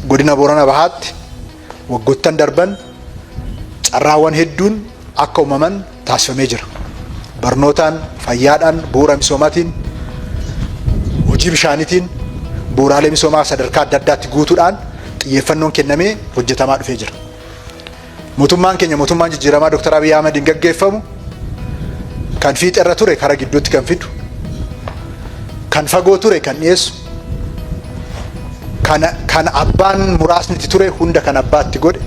Godina Boorana Bahaatti waggoottan darban carraawwan hedduun akka uumaman taasifamee jira. Barnootaan, fayyaadhaan, bu'uura misoomaatiin, hojii bishaaniitiin, bu'uuraalee misoomaa sadarkaa adda addaatti guutuudhaan xiyyeeffannoon kennamee hojjetamaa dhufee jira. Mootummaan keenya mootummaan jijjiiramaa Dr. Abiy Ahmediin gaggeeffamu kan fiixerra ture kara gidduutti kan fidu, kan fagoo ture kan dhiyeessu, kan abbaan muraasni itti ture hunda kan abbaatti godhe,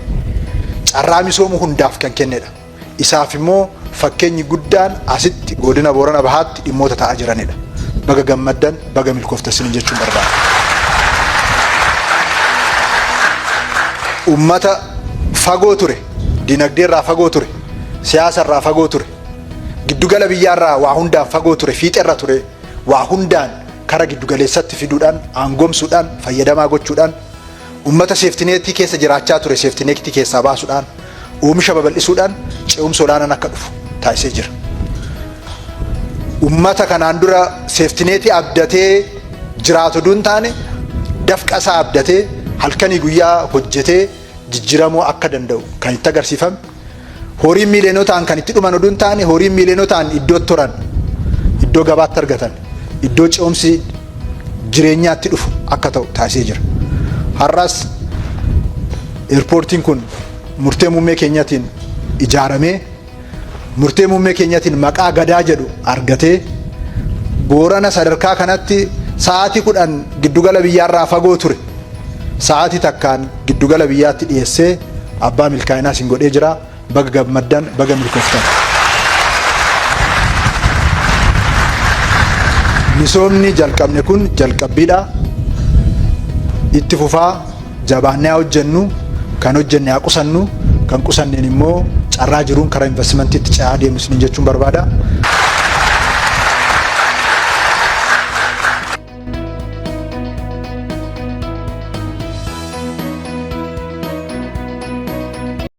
carraa misoomuu hundaaf kan kennedha. Isaaf immoo fakkeenyi guddaan asitti godina Boorana Bahaatti dhimmoota ta'aa jiranidha. Baga gammaddan, baga milkooftan isiniin jechuun barbaada. Ummata fagoo ture, dinagdee irraa fagoo ture, siyaasa irraa fagoo ture, giddugala biyyaarraa waa hundaan fagoo ture, fiixerra ture, waa hundaan kara giddugaleessatti fiduudhaan, aangomsuudhaan, fayyadamaa gochuudhaan, ummata seeftineetii keessa jiraachaa ture seeftineetii keessaa baasuudhaan, oomisha babal'isuudhaan ce'umsa olaanaan akka dhufu taasisee jira. Ummata kanaan dura seeftineetii abdatee jiraatu duun taane dafqa isaa abdatee halkanii guyyaa hojjetee jijjiiramuu akka danda'u kan itti agarsiifame. Horiin miiliyonotaan kan itti dhuman oduun taane horiin miiliyonotaan iddoo turan, iddoo gabaatti argatan, iddoo ce'umsi jireenyaatti dhufu akka ta'u taasisee jira. Har'as eerpoortiin kun murtee muummee keenyatiin ijaaramee, murtee muummee keenyatiin maqaa Gadaa jedhu argatee, Boorana sadarkaa kanatti sa'aatii 10 giddugala biyyaarraa fagoo ture sa'aatii takkaan giddugala biyyaatti dhiyeessee abbaa milkaa'inaa isin godhee jira. Baga gammaddan, baga milkooftan. Misoomni jalqabne kun jalqabbiidha. Itti fufaa, jabaannee haa hojjennu, kan hojjenne haa qusannu, kan qusanneen immoo carraa jiruun karaa investimantiitti ce'aa deemnu isiniin jechuun barbaada.